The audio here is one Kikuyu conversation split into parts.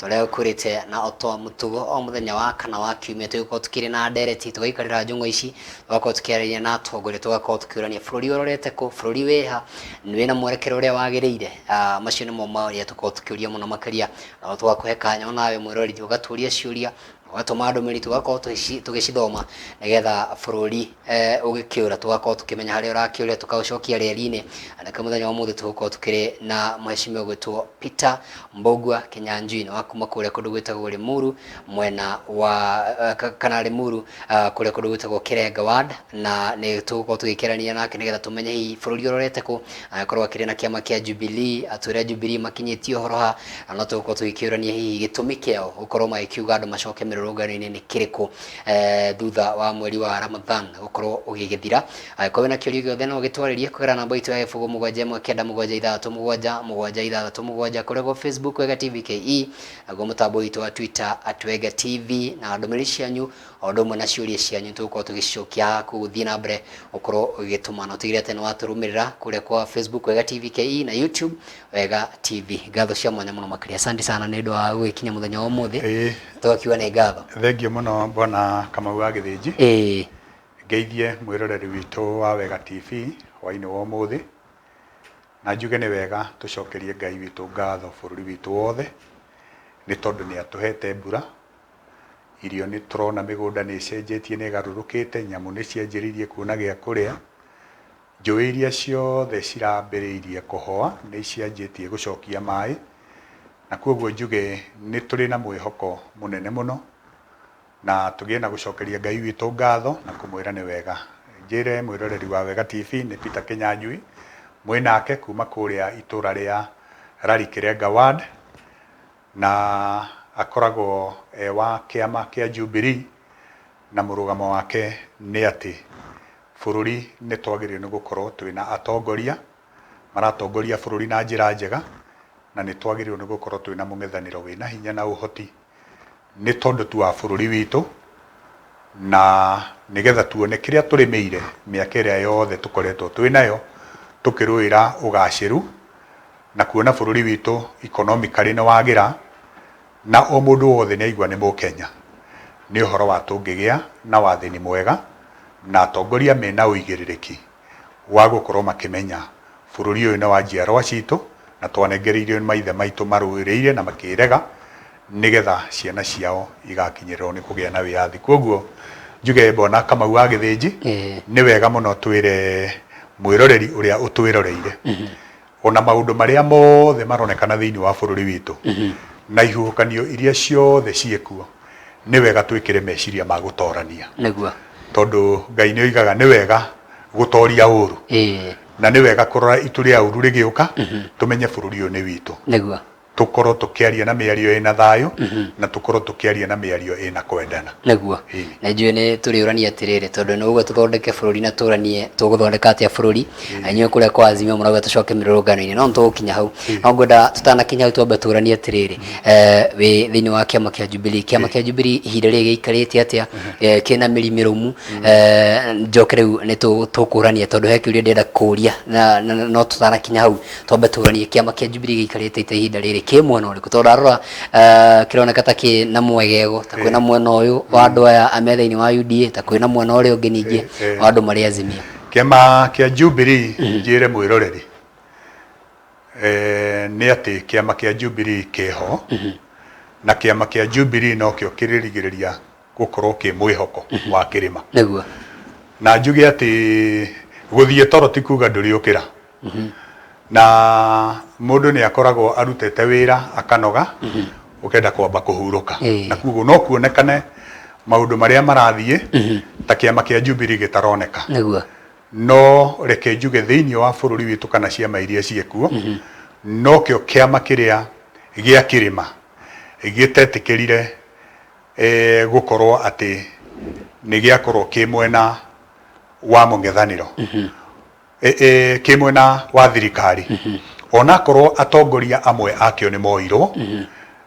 Torĩa ngũkwĩrĩte na o ta mũtugo o mũthenya wa kana wa kiumia tũgĩkorwo tũkĩrĩ na ndereti tũgaikarĩra njũng'wa ici tũgakorwo tũkĩaranĩria na atongoria tũgakorwo tũkĩũrania bũrũri ũrorete kũ, bũrũri wĩha, wĩna mwerekera ũrĩa wagĩrĩire. Macio nĩmo maũria tũkoragwo tũkĩũria mũno makĩria na tũgakũhe kanya onawe mwĩroreri ũgatũria ciũria ũgatũma ndũmĩrĩri tũgakorwo tũgĩcithoma nĩgetha bũrũri ũgĩkĩũra tũgakorwo tũkĩmenya harĩa ũrakĩũrĩra tũkaũcokia rĩeri-inĩ. Na nĩkĩo mũthenya wa ũmũthĩ tũgũkorwo tũkĩrĩ na mheshimiwa ũgwĩtwo Peter Mbũgua Kinyanjui wa kuma kũrĩa kũndũ gwĩtagwo Limuru mwena wa kana Limuru kũrĩa kũndũ gwĩtagwo Kĩrenga ward, na nĩ tũgũkorwo tũgĩkĩarania nake nĩgetha tũmenye hihi bũrũri ũrorete kũ, agĩkorwo akĩrĩ na kĩama kĩa Jubilee, atwĩre Jubilee makinyĩtie ũhoro ha, na no tũgũkorwo tũgĩkĩũrania hihi gĩtũmi kĩao gũkorwo magĩkiuga andũ macoke mĩrũrũngano-inĩ nĩ kĩrĩkũ thutha wa mweri wa Ramadhan gũkorwo ũgĩgĩthira. Angĩkorwo wĩna kĩũria gĩothe no ũgĩtwarĩrie kũgerera namba itũ ya gĩbũgũ mũgwanja ĩmwe kenda mũgwanja ithathatũ mũgwanja mũgwanja ithathatũ mũgwanja kũrĩa gwa Facebook Wega TV KE, naguo mũtambo witũ wa Twitter at Wega TV, na ndũmĩrĩri cianyu o ũndũ ũmwe na ciũria cianyu tũgũkorwo tũgĩcicokia haha koguo thiĩ na mbere gũkorwo ũgĩtũma na ũtigĩrĩre atĩ nĩ watũrũmĩrĩra kũrĩa kwa Facebook Wega TV KE na YouTube Wega TV. Ngatho cia mwanya mũno makĩria. Asante sana nĩ ũndũ wa gũgĩkinya mũthenya wa ũmũthĩ. Tũgakiuga nĩ ngatho. Thengiũ mũno Bwana Kamau wa Gĩthĩnji. Ngeithie mwĩroreri witũ wa Wega TV hwainĩ wa ũmũthĩ, na njuge nĩ wega tũcokerie Ngai witũ ngatho bũrũri witũ wothe, nĩ tondũ nĩ atũhete mbura, irio nĩ tũrona mĩgũnda nĩ ĩcenjetie nĩ ĩgarũrũkĩte, nyamũ nĩ cianjĩrĩirie kuona gĩa kũrĩa, njũĩ iria ciothe cirambĩrĩirie kũhoa nĩ cianjĩtie gũcokia maĩ, na kwoguo njuge nĩ tũrĩ na mwĩhoko mũnene mũno, Na tũgĩe na gũcokeria Ngai witũ ngatho na kũmwĩra nĩ wega. Njĩre mwĩroreri wa Wega TV nĩ Peter Kĩnyanjui mwĩ nake kuma kũrĩa itũra rĩa Rari Kĩrenga Ward, na akoragwo e wa kĩama kĩa Jubilee, na mũrũgamo wake nĩ atĩ bũrũri nĩ twagĩrĩirwo nĩ gũkorwo twĩna atongoria maratongoria bũrũri na njĩra njega, na nĩ twagĩrĩirwo nĩ gũkorwo twĩna mũng'ethanĩro wĩna hinya na ũhoti nĩ tondũ tu wa bũrũri witũ, na nĩgetha tuone kĩrĩa tũrĩmĩire mĩaka ĩrĩa yothe tũkoretwo twĩ nayo tũkĩrũĩra ũgacĩru na kuona bũrũri witũ economically nĩ wagĩra, na o mũndũ wothe nĩ aigua nĩ mũkenya, nĩ ũhoro wa tũngĩgĩa na wathani mwega na atongoria mena ũigĩrĩrĩki wa gũkorwo makĩmenya bũrũri ũyũ nĩ wa njiarwa citũ na twanengereirio nĩ maithe maitũ marũĩrĩire na makĩrega nĩgetha ciana ciao igakinyĩrĩrwo nĩ kũgĩa na wĩyathi. Kwoguo njuge Bwana Kamau wa Gĩthĩnji, nĩ wega mũno twĩre mwĩroreri ũrĩa ũtwĩroreire ona maũndũ marĩa mothe maronekana thĩinĩ wa bũrũri witũ na ihuhũkanio iria ciothe ciĩkuo, nĩ wega twĩkĩre meciria ma gũtorania. Tondũ Ngai nĩ oigaga nĩ wega gũtoria ũru. Na nĩ wega kũrora itu rĩa ũru rĩgĩũka, tũmenye bũrũri ũyũ nĩ witũ. Tũkorwo tũkĩaria na mĩario ĩna thayũ na tũkorwo tũkĩaria na mĩario ĩna kwendana. Nĩguo. Na njũĩ nĩ tũrĩũrania atĩrĩrĩ, tondũ nĩ ũguo tũthondeke bũrũri na tũranie tũgũthondeka atĩa bũrũri, na inyuĩ kũrĩa kwa Azimio mũrauga tũcoke mĩrũrũngano-inĩ, no nĩtũgũkinya hau. No ngwenda tũtanakinya hau twambe tũranie atĩrĩrĩ, wĩ thĩinĩ wa kĩama kĩa Jubilee, kĩama kĩa Jubilee ihinda rĩrĩ gĩikarĩte atĩa, kĩna mĩri mĩrũmu, njoke rĩu nĩ tũkũrania tondũ he kĩũria ndĩrenda kũria na no tũtanakinya hau twambe tũranie kĩama kĩa Jubilee gĩikarĩte ite ihinda rĩrĩ kĩ mwena ũrĩkũ tondũ ndarora kĩroneka ta kĩ na mwegego ta kwĩna mwena ũyũ wa andũ aya me thĩinĩ wa UDA ta kwĩna mwena ũrĩa ũngĩ ningĩ wa andũ marĩ Azimio. Kĩama kĩa Jubilee njĩre mwĩroreri nĩ atĩ kĩama kĩa Jubilee kĩho na kĩama kĩa Jubilee nokĩo kĩrĩrigĩrĩria gũkorwo kĩ mwĩhoko wa kĩrĩma. Na njuge atĩ gũthiĩ toro ti kuga ndũrĩũkĩra. Na mũndũ nĩ akoragwo arutĩte wĩra akanoga, ũkenda kwamba kũhurũka. Na koguo no kuonekane maũndũ marĩa marathiĩ ta kĩama kĩa Jubilee gĩtaroneka. No reke njuge thĩinĩ wa bũrũri witũ kana ciama iria ciĩkuo, nokĩo kĩama kĩrĩa gĩa kĩrĩma gĩtetĩkĩrire gũkorwo atĩ nĩ gĩakorwo kĩ mwena wa mũng'ethanĩro kĩ mwena wa thirikari onakorwo atongoria amwe akĩo nĩ moirwo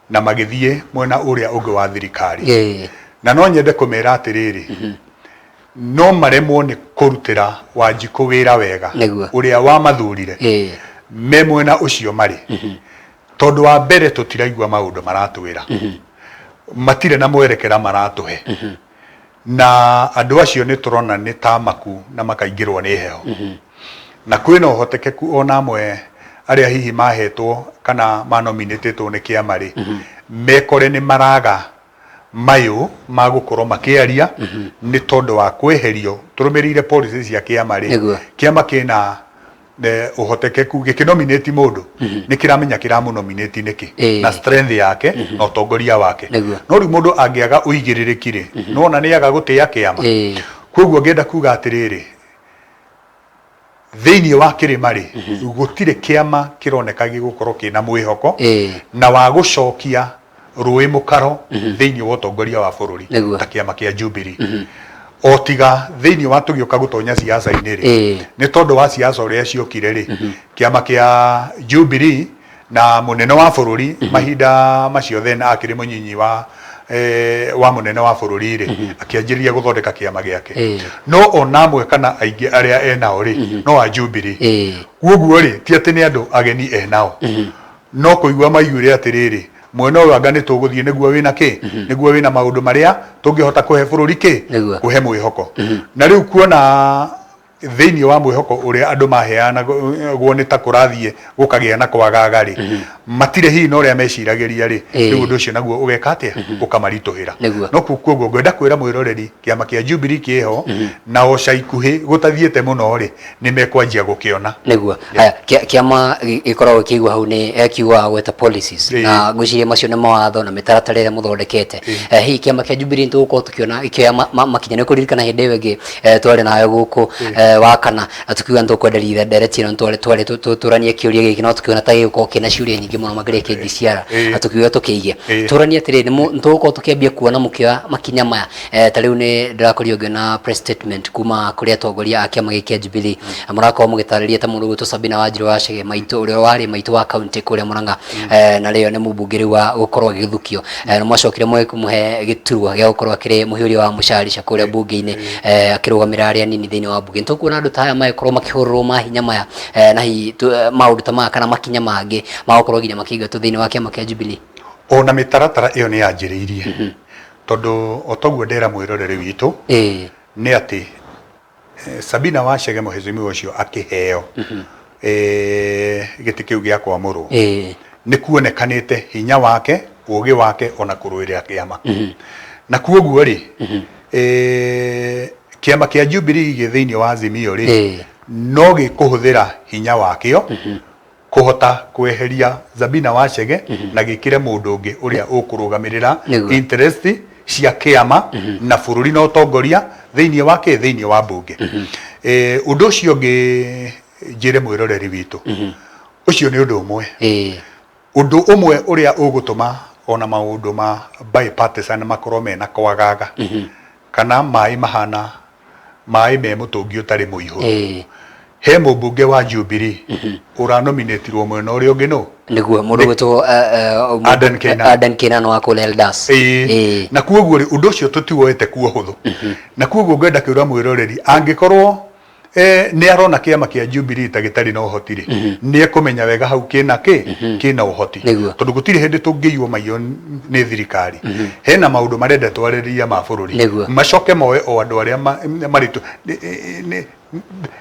na magĩthiĩ mwena ũrĩa ũngĩ wa thirikari. Na no nyende kũmera atĩrĩrĩ, no maremwo nĩ kũrutĩra Wanjikũ wĩra wega ũrĩa wamathurire me mwena ũcio marĩ. Tondũ wa mbere tũtiraigua maũndũ maratwĩra, matirĩ na mwerekera maratũhe, na andũ acio nĩ tũrona nĩ ta maku na makaingĩrwo nĩ heho. Na kwĩna ũhotekeku ona amwe arĩa hihi mahetwo kana manominĩtĩtwo nĩ kĩama rĩ, mekore nĩ maraga mayũ ma gũkorwo makĩaria nĩ tondũ wa kweherio. Tũrũmĩrĩire policy cia kĩama rĩ, kĩama kĩna ũhotekeku gĩkĩnominate mũndũ nĩ kĩramenya kĩramũnominate nĩkĩ na strength yake na ũtongoria wake. No rĩu mũndũ angĩaga ũigĩrĩrĩki rĩ, nĩwona nĩ aga gũtĩa kĩama. Koguo ngĩenda kuga atĩrĩrĩ, thĩinĩ wa kĩrĩma rĩ, gũtirĩ kĩama kĩroneka gĩgũkorwo kĩna mwĩhoko na wa gũcokia rũĩ mũkaro thĩinĩ wa ũtongoria wa bũrũri ta kĩama kĩa Jubilee. O tiga thĩinĩ wa tũgĩũka gũtonya siasa-inĩ rĩ, nĩ tondũ wa siasa ũrĩa ciokire rĩ, kĩama kĩa Jubilee na mũnene wa bũrũri mahinda macio then akĩrĩ mũnyinyi wa wa mũnene wa bũrũri rĩ, akĩanjĩrĩria gũthondeka kĩama gĩake. No ona amwe kana aingĩ arĩa enao rĩ, no a Jubilee. Kwoguo rĩ, ti atĩ nĩ andũ ageni enao. No kũigua maiguire atĩrĩrĩ, mwena ũyũ anga nĩ tũgũthiĩ nĩguo wĩna kĩ? Nĩguo wĩna maũndũ marĩa tũngĩhota kũhe bũrũri kĩ? Kũhe mwĩhoko. Na rĩu kuona thĩinĩ wa mwĩhoko ũrĩa andũ maheanagwo nĩ ta kũrathiĩ gũkagĩa na kwagaga rĩ, matirĩ hihi na ũrĩa meciragĩria rĩ, rĩu ũndũ ũcio naguo ũgeka atĩa? Ũkamaritũhĩra. No kwoguo ngwenda kwĩra mwĩroreri kĩama kĩa Jubilee kĩho na o ca ikuhĩ gũtathiĩte mũno rĩ, nĩ mekwanjia gũkĩona. Nĩguo. Haya, kĩama gĩkoragwo gĩkĩigua hau nĩ kiugo gweta policies na ngwĩciria macio nĩ mawatho na mĩtaratara ĩrĩa mũthondekete. Hihi kĩama kĩa Jubilee nĩ tũgũkorwo tũkĩona gĩkĩoya makinya? Nĩ ũkũririkana hĩndĩ ĩyo ĩngĩ twarĩ nawe gũkũ wakana na tũkiuga nĩ tũkwenderia ndereti ĩno twarĩ twarĩ tũranie kĩũria gĩkĩ, no tũkĩona ta gĩgũkorwo kĩna ciũria nyingĩ mũno makĩria kĩngĩciara na tũkiuga tũkĩige. Tũranie atĩrĩrĩ, nĩ tũgũkorwo tũkĩambia kuona mũkĩoya makinya maya? Ta rĩu nĩ ndĩrakorirwo ngĩona press statement kuma kũrĩ atongoria a kĩama gĩkĩ kĩa Jubilee, na mũrakorwo mũgĩtarĩria ta mũndũ ũgwĩtwo Sabina Wanjiru wa Chege maitũ, ũrĩa warĩ maitũ wa kaunti kũrĩa Murang'a, na rĩo nĩ mũmbunge rĩu wa gũkorwo agĩthukio. Na mwacokire mũmũhe gĩturwa gĩa gũkorwo akĩrĩ mũhiũria wa mũcarica kũrĩa mbunge-inĩ, akĩrũgamĩrĩra arĩa anini thĩinĩ wa mbunge. Nĩ tũkuona andũ ta aya magĩkorwo makĩhũrĩrwo mahinya maya, na hihi maũndũ ta maya kana makinya mangĩ ma gũkorwo nginya makĩingatwo thĩinĩ wa kĩama kĩa Jubilee? Ona mĩtaratara ĩyo nĩ yanjĩrĩirie. Tondũ o toguo ndera mwĩroreri witũ nĩ atĩ Sabina Wachege mũhecimiwa ũcio akĩheo gĩtĩ kĩu gĩa kwamũrwo nĩ kuonekanĩte hinya wake, ũgĩ wake ona kũrũĩrĩra kĩama. Na kuoguo rĩ, kĩama kĩa Jubilee gĩ thĩinĩ wa Azimio rĩ, no gĩkũhũthĩra hinya wakĩo kũhota kweheria Sabina Wachege na gĩkĩre mũndũ ũngĩ ũrĩa ũkũrũgamĩrĩra interest cia kĩama na bũrũri na ũtongoria thĩinĩ wa kĩ thĩinĩ wa mbunge. Ũndũ ũcio ũngĩ njĩre mwĩroreri witũ, ũcio nĩ ũndũ ũmwe. Ũndũ ũmwe ũrĩa ũgũtũma ona maũndũ ma bipartisan makorwo mena kwagaga kana maĩ mahana maĩ me mũtũngi ũtarĩ mũihũru. He mũmbunge wa Jubilee ũranominĩtirwo mwena ũrĩa ũngĩ nũ? Nĩguo, mũndũ ũgwĩtwo Adan Keynan. Adan Keynan wa kũrĩa Eldas. Na kuoguo rĩ, ũndũ ũcio tũtiwoete kuo hũthũ. Na kuoguo ngwenda kwĩra mwĩroreri angĩkorwo nĩ arona kĩama kĩa Jubilee ta gĩtarĩ na ũhoti rĩ, nĩ ekũmenya wega hau kĩna kĩ kĩna ũhoti. Tondũ gũtirĩ hĩndĩ tũngĩiywo maiyo nĩ thirikari. Hena maũndũ marenda twarĩrĩria ma bũrũri. Macoke moe o andũ arĩa marĩ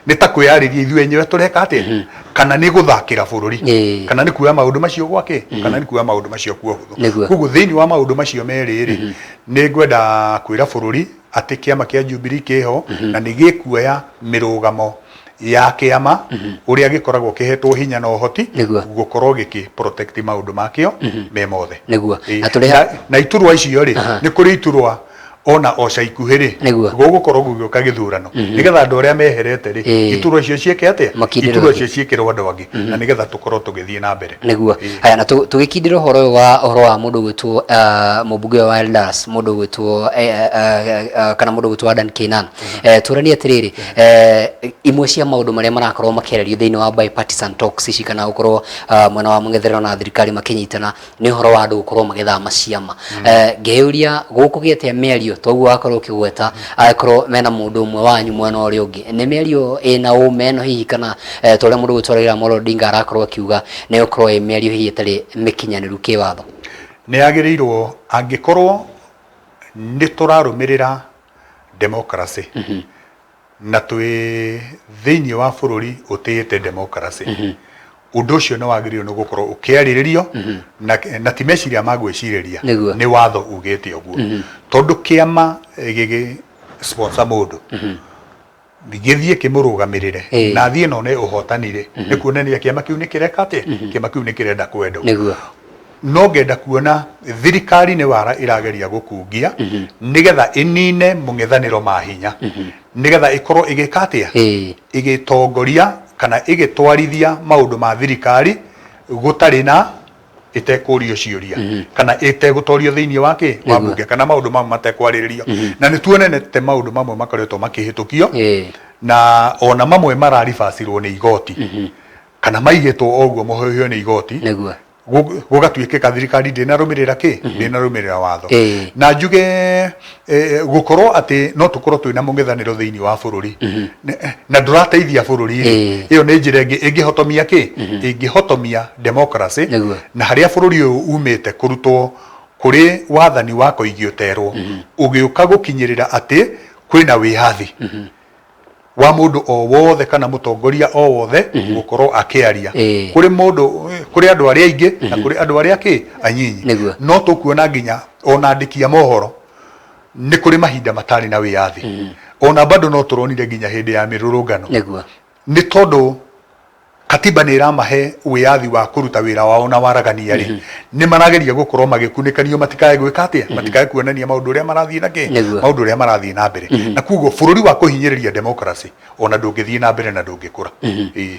nĩ ta kwĩyarĩria ithuĩ enyewe tũreka atĩa, kana nĩ gũthakĩra bũrũri, kana nĩ kuoya maũndũ macio gwake, kana nĩ kuoya maũndũ macio kuo hũthũ. Koguo thĩinĩ wa maũndũ macio merĩ rĩ, nĩ ngwenda kwĩra bũrũri atĩ kĩama kĩa Jubilee kĩho na nĩ gĩkuoya mĩrũgamo ya kĩama ũrĩa gĩkoragwo kĩhetwo hinya na ũhoti gũkorwo gĩkĩ protect maũndũ makĩo me mothe. Na tũrĩ Na iturwa icio rĩ, nĩ kũrĩ iturwa ona o ca ikuhĩ rĩ, gũgũkorwo gũgĩũka gĩthurano nĩgetha andũ arĩa meherete rĩ, iturwa icio ciĩke atĩa? Makindĩrwo Iturwa icio ciĩkĩrwo andũ angĩ na nĩgetha tũkorwo tũgĩthiĩ na mbere. Nĩguo. Haya, na tũgĩkindĩra ũhoro ũyũ wa ũhoro wa mũndũ ũgwĩtwo mũmbunge wa Eldas, mũndũ ũgwĩtwo kana mũndũ ũgwĩtwo Adan Keynan. Tũranie atĩrĩrĩ, imwe cia maũndũ marĩa marakorwo makĩarĩrio thĩinĩ wa bipartisan talks ici kana gũkorwo mwena wa mũng'ethanĩro na thirikari makĩnyitana nĩ ũhoro wa andũ gũkorwo magĩthama ciama. Ngeyũria gũkũgĩa atĩa mĩario Toguo wakorwo ũkĩgweta angĩkorwo mena mũndũ ũmwe wanyu mwena ũrĩa ũngĩ, nĩ mĩario ĩna ũma ĩno hihi kana ta ũrĩa mũndũ ũgwĩtwo Raila Amolo Odinga arakorwo akiuga nĩ ĩgũkorwo ĩ mĩario hihi ĩtarĩ mĩkinyanĩru kĩwatho? Nĩ yagĩrĩirwo angĩkorwo nĩ tũrarũmĩrĩra democracy na twĩ thĩinĩ wa bũrũri ũtĩĩte democracy, ũndũ ũcio nĩ wagĩrĩirwo nĩ gũkorwo ũkĩarĩrĩrio na ti meciria ma gwĩcirĩria, nĩ watho ugĩte ũguo. Tondũ kĩama gĩgĩ sponsor mũndũ gĩthiĩ kĩmũrũgamĩrĩre na athiĩ na one ũhotani rĩ, nĩ kuonania kĩama kĩu nĩ kĩreka atĩa? Kĩama kĩu nĩ kĩrenda kwendwo. No ngenda kuona thirikari nĩ wara ĩrageria gũkungia nĩgetha ĩnine mũng'ethanĩro mahinya, nĩgetha ĩkorwo ĩgĩka atĩa? Ĩgĩtongoria kana ĩgĩtwarithia maũndũ ma thirikari gũtarĩ na ĩtekũrio ciũria kana ĩtegũtorio thĩinĩ wa kĩ wa mbunge kana maũndũ mamwe matekwarĩrĩrio. Na nĩ tuonete maũndũ mamwe makoretwo makĩhĩtũkio na ona mamwe mararibacirwo nĩ igoti kana maigĩtwo o ũguo mũhũhio nĩ igoti. Gũgatuĩkĩka thirikari ndĩnarũmĩrĩra kĩ ndĩnarũmĩrĩra watho. Na njuge gũkorwo atĩ no tũkorwo twĩna mũng'ethanĩro thĩinĩ wa bũrũri na ndũrateithia bũrũri rĩ, ĩyo nĩ njĩra ĩngĩ ĩngĩhotomia kĩ ĩngĩhotomia democracy. Na harĩa bũrũri ũyũ umĩte kũrutwo kũrĩ wathani wa koigi ũterwo ũgĩũka gũkinyĩrĩra atĩ kwĩna wĩyathi wa mũndũ o wothe kana mũtongoria o wothe gũkorwo akĩaria kũrĩ mũndũ, kũrĩ andũ arĩa aingĩ na kũrĩ andũ arĩa kĩ anyinyi. No tũkuona nginya ona andĩki a mohoro nĩ kũrĩ mahinda matarĩ na wĩyathi, ona bado no tũronire nginya hĩndĩ ya mĩrũrũngano. Nĩ tondũ katiba nĩ ĩramahe wĩyathi wa kũruta wĩra wao na waragania rĩ, nĩ marageria gũkorwo magĩkunĩkanio matikae gwĩka atĩa, matikae kuonania maũndũ ũrĩa marathiĩ na kĩ maũndũ ũrĩa marathiĩ na mbere. Na koguo bũrũri wa kũhinyĩrĩria democracy ona ndũngĩthiĩ na mbere na ndũngĩkũra.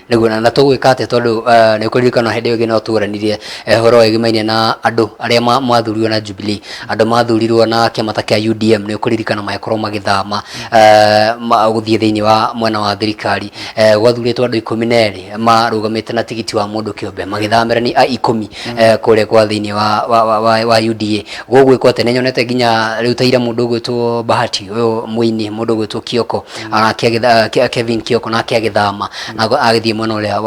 Nĩguo, na tũgwĩka atĩa tondũ nĩ ũkũririkana hĩndĩ ĩyo ĩngĩ no tuoranirie ũhoro wĩgĩmainie na andũ arĩa mathurirwo na Jubilee, andũ mathurirwo na kĩama ta kĩa UDM, nĩ ũkũririkana magĩkorwo magĩthama gũthiĩ thĩinĩ wa mwena wa thirikari. Gwathurĩtwo andũ 12 marũgamĩte na tigiti wa mũndũ kĩũmbe, magĩthamĩra nĩ a 10 kũrĩa kwa thĩinĩ wa UDA. Gũgwĩkwo atĩa? Nĩ nyonete nginya rĩu ta ira mũndũ ũgwĩtwo Bahati ũyũ mũini, mũndũ ũgwĩtwo Kioko, nake Kevin Kioko nake agĩthama na agĩthiĩ mwena ũrĩa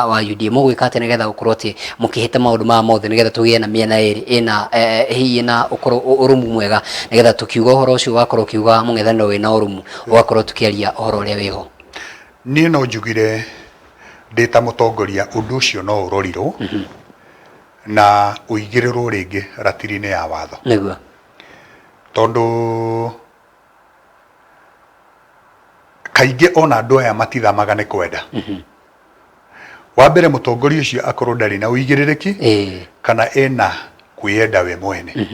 wa UDA. Mũgwĩka atĩa nĩgetha gũkorwo atĩ mũkĩhĩta maũndũ maya mothe nĩgetha tũgĩe na mĩena ĩrĩ ĩna hihi ĩna ũkorwo ũrũmu mwega, nĩgetha tũkiuga ũhoro ũcio ũgakorwo ũkiuga mũng'ethanĩro wĩna ũrũmu, ũgakorwo tũkĩaria ũhoro ũrĩa wĩho? Niĩ no njugire ndĩ ta mũtongoria ũndũ ũcio no ũrorirwo na ũigĩrĩrwo rĩngĩ ratiri-inĩ ya watho. Tondũ kaingĩ ona andũ aya matithamaga nĩ kwenda. Wa mbere mũtongoria ũcio akorwo ndarĩ na ũigĩrĩrĩki kana ena kwĩyenda we mwene.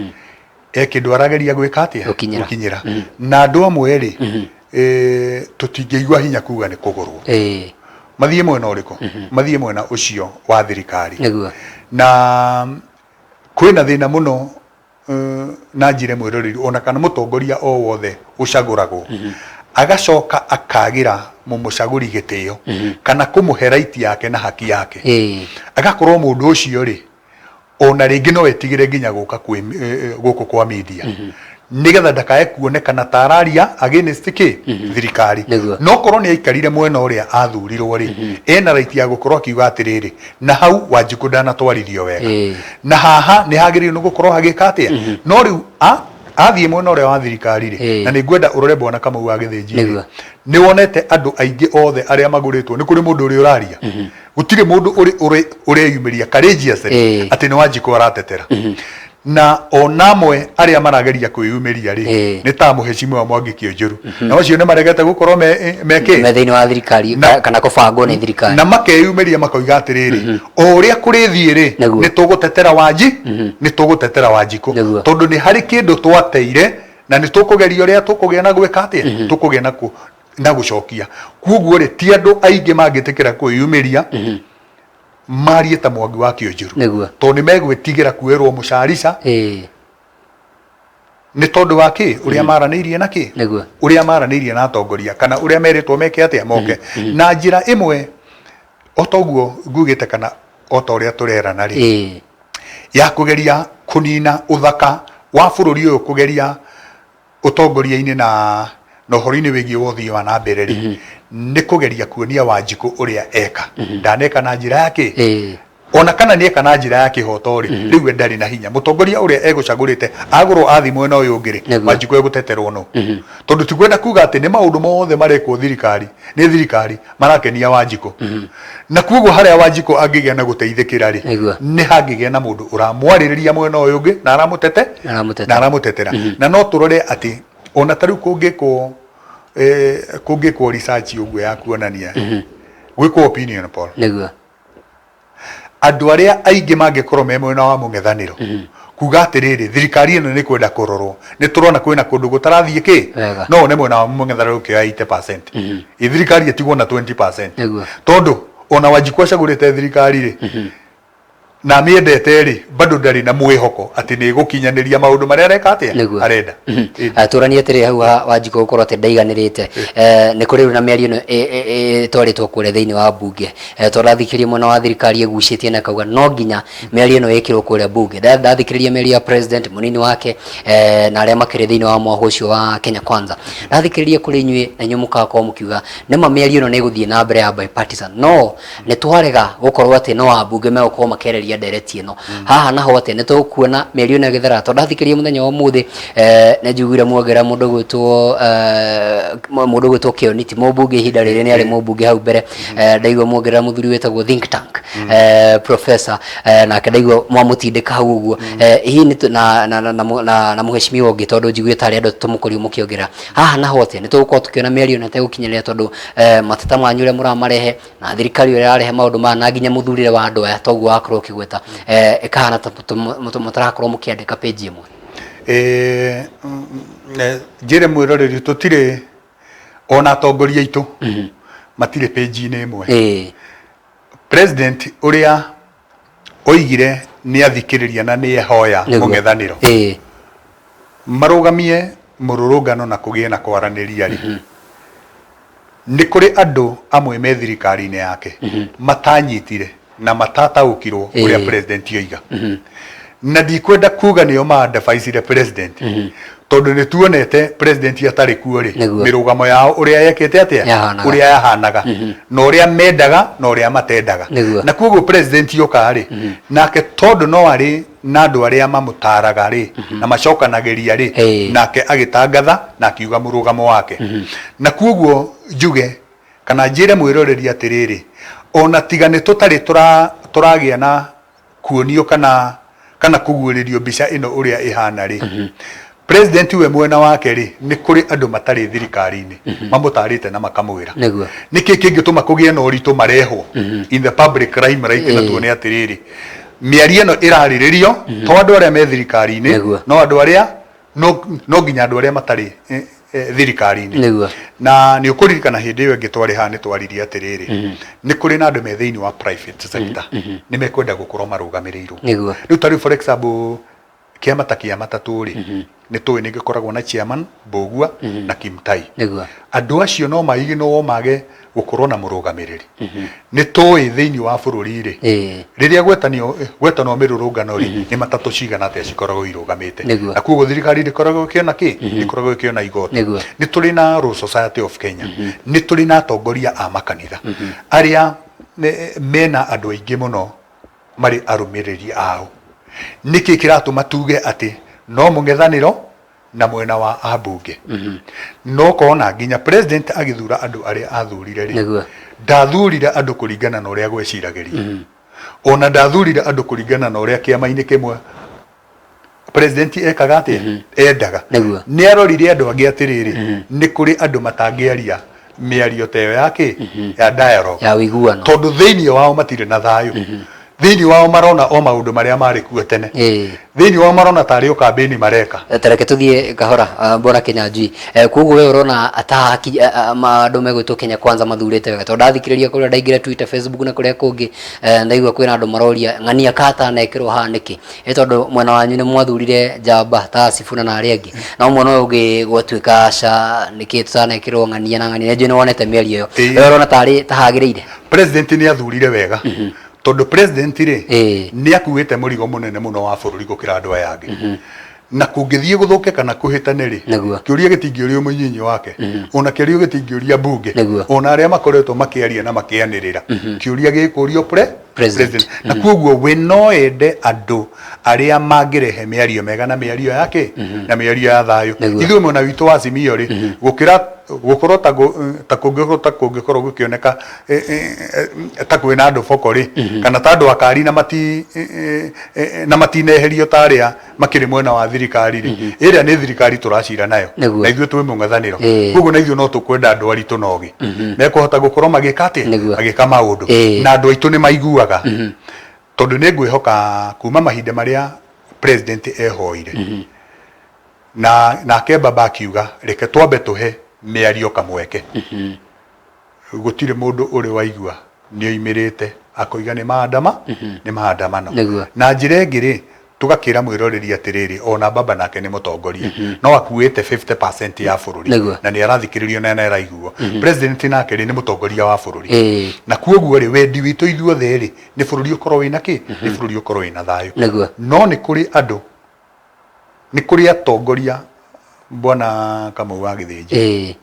E kĩndũ arageria gwĩka atĩa? Gũkinyĩra. Gũkinyĩra. Na andũ amwe rĩ, tũtingĩigua hinya kuga nĩ kũgũrwo. Mathiĩ mwena ũrĩkũ? Mathiĩ mwena ũcio wa thirikari. Na kwĩna thĩna mũno na njire mwĩroreri ona kana mũtongoria o wothe ũcagũragwo agacoka akagĩra mũmũcagũri gĩtĩo kana kũmũhe right yake na haki yake, agakorwo mũndũ ũcio rĩ ona rĩngĩ no etigĩre nginya gũka kwĩ gũkũ kwa media nĩgetha ndakae kuonekana ta araria against kĩ thirikari. No korwo nĩ aikarire mwena ũrĩa athurirwo rĩ, ena right ya gũkorwo akiuga atĩrĩrĩ, na hau Wanjikũ ndanatwarithio wega, na haha nĩ hagĩrĩirwo nĩ gũkorwo hagĩka atĩa. No rĩu athiĩ mwena ũrĩa wa thirikari rĩ, na nĩ ngwenda ũrore bwana Kamau wa Gĩthĩnji rĩ, nĩ wonete andũ aingĩ othe arĩa magũrĩtwo nĩ kũrĩ mũndũ ũrĩ ũraria? Gũtirĩ mũndũ ũrĩ ũreyumĩria courageously atĩ nĩ Wanjikũ aratetera. Na ona amwe arĩa marageria kwĩyumĩria rĩ, nĩ ta mũheshimiwa Mwangi Kĩũnjũru, na acio nĩ maregete gũkorwo me me kĩ me thĩinĩ wa thirikari kana kũbangwo nĩ thirikari, na makeyumĩria makoiga atĩrĩrĩ, o ũrĩa kũrĩthiĩ rĩ, nĩ tũgũtetera Wanji, nĩ tũgũtetera Wanjikũ, tondũ nĩ harĩ kĩndũ twateire na nĩ tũkũgeria ũrĩa tũkũgĩa na gwĩka atĩa, tũkũgĩa na na gũcokia. Koguo rĩ, ti andũ aingĩ mangĩtĩkĩra kwĩyumĩria marie ta Mwangi wa Kĩũnjũru, tondũ nĩ megwĩtigĩra kuoerwo mũcarica nĩ tondũ wa kĩ ũrĩa maranĩirie na kĩ ũrĩa maranĩirie na atongoria kana ũrĩa merĩtwo meke atĩa moke. Na njĩra ĩmwe o ta ũguo ngugĩte kana o ta ũrĩa tũrerana rĩ, ya kũgeria kũnina ũthaka wa bũrũri ũyũ, kũgeria Ũtongoria-inĩ na na ũhoro-inĩ wĩgiĩ wa ũthii wa na mbere rĩ, nĩ kũgeria kuonia Wanjikũ ũrĩa eka. Ndaneka na njĩra ya kĩ? Ona kana nĩ eka na njĩra ya kĩhoto rĩ, rĩu we ndarĩ na hinya. Mũtongoria ũrĩa egũcagũrĩte agũrwo athiĩ mwena ũyũ ũngĩ rĩ, Wanjikũ egũteterwo nũ? Tondũ ti kwenda kuga atĩ nĩ maũndũ mothe marekwo thirikari nĩ thirikari marakenia Wanjikũ. Na kuoguo harĩa Wanjikũ angĩgĩa na gũteithĩkĩra rĩ, nĩ hangĩgĩa na mũndũ ũramwarĩrĩria mwena ũyũ ũngĩ na aramũtete na aramũtetera. Na no tũrore atĩ ona ta rĩu kũngĩkwo kũngĩkwo research ũguo ya kuonania gwĩkwo opinion poll, Andũ arĩa aingĩ mangĩkorwo me mwena wa mũng'ethanĩro kuga atĩrĩrĩ, thirikari ĩno nĩ kwenda kũrorwo, nĩ tũrona kwĩna kũndũ gũtarathiĩ kĩ, Wega. No one mwena wa mũng'ethanĩro ũkĩoya 80%, ĩ thirikari ĩtigwo na 20%. Tondũ ona Wanjikũ acagũrĩte thirikari rĩ, na amĩendete rĩ, bado ndarĩ na mwĩhoko atĩ nĩ ĩgũkinyanĩria maũndũ marĩa areka atĩa? Arenda. Ĩĩ. Tũranie atĩrĩ hau ha Wanjikũ gũkorwo atĩ ndaiganĩrĩte, nĩ kũrĩ rĩu na mĩario ĩno ĩtwarĩtwo kũrĩa thĩinĩ wa mbunge. Tondũ ndathikĩrĩria mwena wa thirikari ĩgucĩtie na ĩkauga no nginya mĩario ĩno ĩkĩrwo kũrĩa mbunge. Ndathikĩrĩria mĩario ya president, mũnini wake, na arĩa makĩrĩ thĩinĩ wa mwahũ ũcio wa Kenya Kwanza, ndathikĩrĩria kũrĩ inyuĩ na inyuĩ mũkakorwo mũkiuga nĩma mĩario ĩno nĩ ĩgũthiĩ na mbere ya bipartisan, no nĩ twarega gũkorwo atĩ no ambunge megũkorwo makĩarĩria ndereti ĩno haha naho atĩ nĩ tũkuona mĩario ĩno ĩgĩthera. Tondũ ndathikĩrĩria mũthenya wa ũmũthĩ, nĩ njiguire mwongera mũndũ gwĩtwo mũndũ gwĩtwo Kĩoni, ti mũmbunge ihinda rĩrĩ, nĩ arĩ mũmbunge hau mbere. Ndaigua mwongerera mũthuri wĩtagwo think tank professor, nake ndaigua mwamũtindĩka hau ũguo. Hihi nĩ na na na na na mũheshimiwa ũngĩ, tondũ njiguire tarĩ andũ tũmũkorirwo mũkĩongerera haha naho atĩa nĩ tũgũkorwo tũkĩona mĩario ĩno ĩtegũkinyanĩra, tondũ mateta manyu ũrĩa mũramarehe na thirikari ũrĩa ĩrarehe maũndũ maya na nginya mũthurĩre wa andũ aya toguo wakorwo ũkĩgweta, ĩkahana ta mũtarakorwo mũkĩandĩka page ĩmwe? Njĩre mwĩroreri, tũtirĩ, ona atongoria aitũ matirĩ page-inĩ ĩmwe. President ũrĩa oigire nĩ athikĩrĩria na nĩ ehoya mũng'ethanĩro marũgamie mũrũrũngano na kũgĩe na kwaranĩria rĩ, nĩ kũrĩ andũ amwe me thirikari-inĩ yake matanyitire na matataũkirwo ũrĩa president oiga. Na ndikwenda kuga nĩo ma advice president, tondũ nĩ tuonete president atarĩ kuo rĩ, mĩrũgamo yao ũrĩa yekĩte atĩa, Yahanaga. Ũrĩa yahanaga na ũrĩa mendaga na ũrĩa matendaga. Na koguo president oka rĩ, nake tondũ no arĩ na andũ arĩa mamũtaraga rĩ na macokanagĩria rĩ, nake agĩtangatha na akiuga mũrũgamo wake. Na koguo njuge kana njĩre mwĩroreri atĩrĩrĩ, ona tiga nĩ tũtarĩ tũragĩa na kuonio kana kũguũrĩrio mbica ĩno ũrĩa ĩhana rĩ, president we mwena wake rĩ, nĩ kũrĩ andũ matarĩ thirikari-inĩ mamũtarĩte na makamwĩra nĩkĩ kĩngĩtũma kũgĩe na ũritũ marehwo in the public limelight, na tuone atĩrĩrĩ, mĩario ĩno ĩrarĩrĩrio to andũ arĩa me thirikari-inĩ, no andũ arĩa no nginya andũ arĩa matarĩ thirikari-inĩ. Na nĩ ũkũririkana hĩndĩ ĩyo ĩngĩ twarĩ haha nĩ twaririe atĩrĩrĩ, nĩ kũrĩ na andũ me thĩinĩ wa private sector nĩ mekwenda gũkorwo marũgamĩrĩirwo. Rĩu ta rĩu for example kĩama ta kĩa matatũ rĩ, nĩ tũĩ nĩ gĩkoragwo na chairman Mbũgua na Kimtai. Andũ acio no maiginwo mage gũkorwo na mũrũgamĩrĩri. Nĩ tũĩ thĩinĩ wa bũrũri rĩ, rĩrĩa gwetanio gwetanwo mĩrũrũngano rĩ, nĩ matatũ cigana atĩa cikoragwo irũgamĩte? Na koguo thirikari ndĩkoragwo ĩkĩona kĩ, ndĩkoragwo ĩkĩona igoti. Nĩ tũrĩ na Law Society of Kenya, nĩ tũrĩ na atongoria a makanitha arĩa mena andũ aingĩ mũno marĩ arũmĩrĩri ao. Nĩkĩ kĩratũma tuge atĩ no mũng'ethanĩro na mwena wa ambunge? No kona nginya president agĩthura andũ arĩa athurire rĩ, ndathurire andũ kũringana na ũrĩa gweciragĩria, ona ndathurire andũ kũringana na ũrĩa kĩama-inĩ kĩmwe president ekaga atĩa, endaga. Nĩ arorire andũ angĩ atĩrĩrĩ, nĩ kũrĩ andũ matangĩaria mĩario ta ĩyo ya kĩ, ya dialogue, ya ũiguano, tondũ thĩinĩ wao matirĩ na thayũ, thĩinĩ wao marona o maũndũ marĩa marĩ kuo tene, thĩinĩ wao marona tarĩ o kambĩni mareka. Tareke tũthiĩ kahora, bwana Kinyanjui. Koguo we ũrona ataki andũ megwĩtwo Kenya Kwanza mathurĩte wega? Tondũ ndathikĩrĩria kũrĩa ndaingĩra Twitter, Facebook na kũrĩa kũngĩ, ndaigua kwĩna andũ maroria ng'ania katanekĩrwo haha nĩkĩ, ĩ tondũ mwena wanyu nĩ mwathurire njamba ta Sifuna na arĩa angĩ, no mwena ũyũ ũngĩ gwatuĩka aca, nĩkĩ tũtanekĩrwo ng'ania na ng'ania? Nĩnjũĩ nĩ wonete mĩario ĩyo. We ũrona tarĩ ta hagĩrĩire? President nĩ athurire wega, tondũ president rĩ, nĩ akuĩte mũrigo mũnene mũno wa bũrũri gũkĩra andũ aya angĩ. Na kũngĩthiĩ gũthũke kana kũhĩtane rĩ, Nĩguo. kĩũria gĩtingĩũrio mũnyinyi wake, ona kĩũria gĩtingĩũria mbunge, Nĩguo. ona arĩa makoretwo makĩaria na makĩanĩrĩra, kĩũria gĩkũrio President. Na koguo we no ende andũ arĩa mangĩrehe mĩario mega na mĩario ya kĩ na mĩario ya thayũ. Nĩguo. Ithuĩ mwena witũ wa Azimio rĩ, gũkĩra gũkorwo ta ta kũngĩkorwo ta kũngĩkorwo gũkĩoneka ta kwĩna andũ boko rĩ, kana ta andũ akari na mati na matineherio ta arĩa makĩrĩ mwena wa thirikari rĩ, ĩrĩa nĩ thirikari tũracira nayo, Nĩguo. na ithuĩ twĩ mũng'ethanĩro. Ĩĩ. Koguo na ithuĩ no tũkwenda andũ aritũ na ogĩ mekũhota gũkorwo magĩka atĩa, Nĩguo. magĩka maũndũ, Ĩĩ. na andũ aitũ nĩ maiguaga, tondũ nĩ ngwĩhoka kuma mahinda marĩa president ehoire na nake baba akiuga reke twambe tũhe mĩario kamweke, gũtirĩ mũndũ ũrĩ waigua nĩ oimĩrĩte akoiga nĩ maandama, nĩ maandamano. Nĩguo. Na njĩra ĩngĩ rĩ, tũgakĩra mwĩroreri atĩrĩrĩ, ona baba nake nĩ mũtongoria, no akuĩte 50% ya bũrũri, Nĩguo. na nĩ arathikĩrĩrio na nĩ araiguo. President nake rĩ, nĩ mũtongoria wa bũrũri, Ĩĩ. na kuoguo rĩ, wendi witũ ithuothe rĩ, nĩ bũrũri ũkorwo wĩna kĩ, nĩ bũrũri ũkorwo wĩna thayũ. Nĩguo. No nĩ kũrĩ andũ, nĩ kũrĩ atongoria, bwana Kamau wa Gĩthĩnji, Ĩĩ.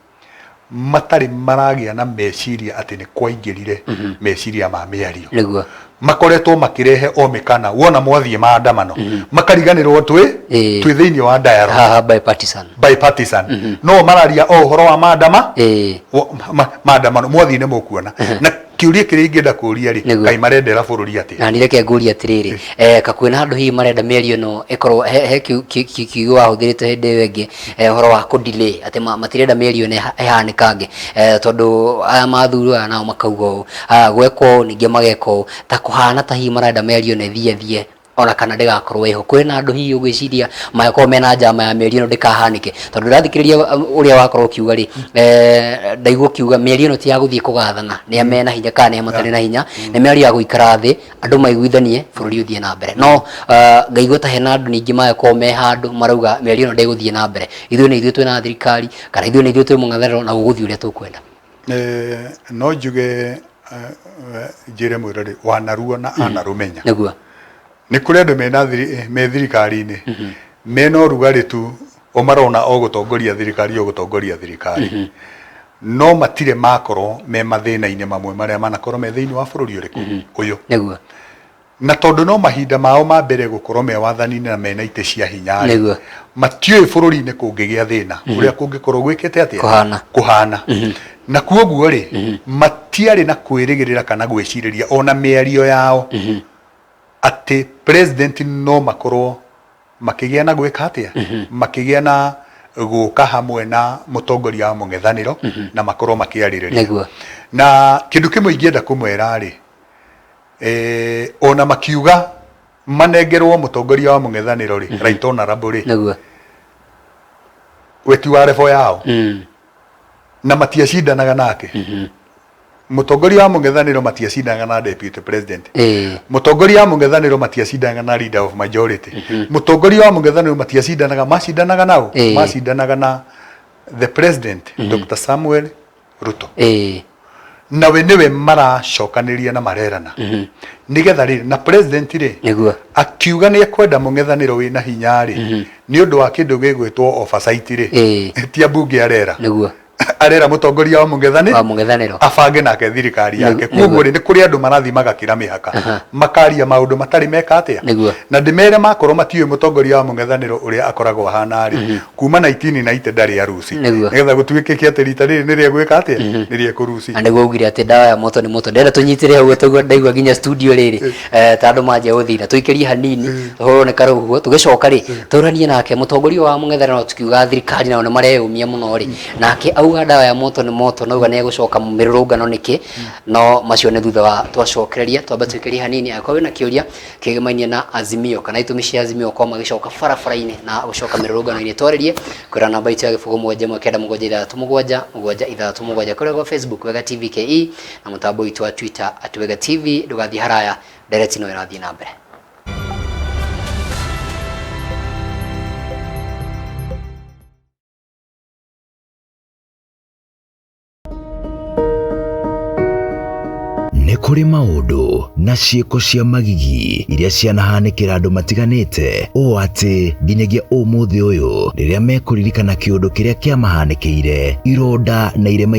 matarĩ maragĩa na meciria atĩ nĩ kwaingĩrire meciria ma mĩario. Nĩguo. Makoretwo makĩrehe o mĩkana, wona mwathiĩ maandamano makariganĩrwo twĩ Ĩĩ. twĩ thĩinĩ wa dialogue. Haha bipartisan. Bipartisan, no mararia o ũhoro wa maandama, Ĩĩ. maandamano mwathiĩ nĩ mũkuona. Na kĩũria kĩrĩa ingĩenda kũria rĩ, Nĩguo. kaĩ marendera bũrũri atĩa? Na nireke ngũrie atĩrĩrĩ, kakuĩ na handũ hihi marenda mĩario ĩno ĩkorwo he kiugo wahũthĩrĩte hĩndĩ ĩyo ĩngĩ, ũhoro wa kũ delay atĩ matirenda mĩario ĩno ĩhanĩkange, tondũ aya mathurwo aya nao makauga ũũ, aya gwekwo ũũ ningĩ mageka ũũ, ta kũhana ta hihi marenda mĩario ĩno ĩthiĩ thiĩ ona kana ndĩgakorwo ĩho. Kwĩna andũ hihi ũgwĩciria mangĩkorwo mena njama ya mĩario ĩno ndĩkahanĩke? Tondũ ndathikĩrĩria ũrĩa wakorwo ũkiuga rĩ, ndaigua ũkiuga mĩario ĩno ti ya gũthiĩ kũgathana nĩa mena hinya kana nĩa matarĩ na hinya, nĩ mĩario ya gũikara thĩ andũ maiguithanie bũrũri ũthiĩ na mbere. No ngaigua ta hena andũ ningĩ mangĩkorwo me handũ marauga mĩario ĩno ndĩgũthiĩ na mbere, ithuĩ nĩ ithuĩ twĩna thirikari, kana ithuĩ nĩ ithuĩ twĩ mũng'ethanĩro na gũgũthiĩ ũrĩa tũkwenda. No njuge, njĩre mwĩrore wanaruo na anarũmenya. Nĩguo. Nĩ kũrĩ andũ mena me thirikari-inĩ mena ũrugarĩ tu, o marona o gũtongoria thirikari, o gũtongoria thirikari, no matirĩ makorwo me mathĩna-inĩ mamwe marĩa manakorwo me thĩinĩ wa bũrũri ũrĩkũ ũyũ. Nĩguo. Na tondũ no mahinda mao ma mbere gũkorwo me wathani-inĩ na mena itĩ cia hinya rĩ, Nĩguo. matiũĩ bũrũri-inĩ kũngĩgĩa thĩna ũrĩa kũngĩkorwo gwĩkĩte atĩa, Kũhana. Kũhana. Na kuoguo rĩ, matiarĩ na kwĩrĩgĩrĩra kana gwĩcirĩria ona mĩario yao atĩ president no makorwo makĩgĩa na gwĩka atĩa, makĩgĩa na gũka hamwe na mũtongoria wa mũng'ethanĩro na makorwo makĩarĩrĩria. Nĩguo. Na kĩndũ kĩmwe ingĩenda kũmwĩra rĩ, ona makiuga manengerwo mũtongoria wa mũng'ethanĩro rĩ, right honorable rĩ, Nĩguo. we ti wa level yao, na matiacindanaga nake. Mũtongoria wa mũng'ethanĩro matiacindanaga na deputy president. Ĩĩ. Mũtongoria wa mũng'ethanĩro matiacindanaga na leader of majority. Mũtongoria wa mũng'ethanĩro matiacindanaga, macindanaga nao, Ĩĩ. macindanaga na the president, Dr. Samuel Ruto. Ĩĩ. Nawe nĩwe maracokanĩria na marerana nĩgetha rĩrĩ na president rĩ, Nĩguo. akiuga nĩ ekwenda mũng'ethanĩro wĩna hinya rĩ, nĩ ũndũ wa kĩndũ gĩgwĩtwo oversight rĩ, Ĩĩ. ti ambunge arera, Nĩguo. arera mũtongoria wa mũng'ethanĩ Wa mũng'ethanĩro. Abange nake thirikari yake. Nĩguo. Koguo rĩ, nĩ kũrĩ andũ marathiĩ magakĩra mĩhaka, makaria maũndũ matarĩ meka atĩa. Nĩguo. Na ndĩmere makorwo matiũĩ mũtongoria wa mũng'ethanĩro ũrĩa akoragwo ahana rĩ, kuma 1990 ndarĩ aruci. Nĩguo. Nĩgetha gũtuĩke atĩ rita rĩrĩ nĩ rĩegwĩka atĩa, nĩ rĩekũruci. Na nĩguo ugire atĩ ndawa ya moto nĩ moto. Ndĩrenda tũnyitĩre hau tũguo, ndaigua nginya studio rĩrĩ ta andũ manjia gũthira. Tũikĩrie hanini tũhũrwo nĩ karũhuho, tũgĩcoka rĩ, tũranie nake mũtongoria wa mũng'ethanĩro, tukiuga thirikari nao nĩ mareyũmia mũno rĩ, nake auga ndawa ya moto nĩ moto, na auga nĩ egũcoka mĩrũrũngano nĩkĩ. No macio nĩ thutha wa twacokereria. Twambe tũikĩrie hanini. Angĩkorwo wĩna kĩũria kĩgĩmainie na Azimio kana itũmi cia Azimio gũkorwo magĩcoka barabara-inĩ na gũcoka mĩrũrũngano-inĩ, twarĩrie kwĩra namba itũ ya 07197677767 kũrĩa gwa Facebook Wega TV KE na mũtambo witũ wa Twitter @WegaTV. Ndũgathiĩ haraya, ndereti no ĩrathiĩ na mbere. Nĩ kũrĩ maũndũ Na ciĩko cia magigi iria cianahanĩkĩra andũ matiganĩte ũũ atĩ nginyagia ũmũthĩ ũyũ rĩrĩa mekũririkana kĩũndũ kĩrĩa kĩamahanĩkĩire, ironda na irema.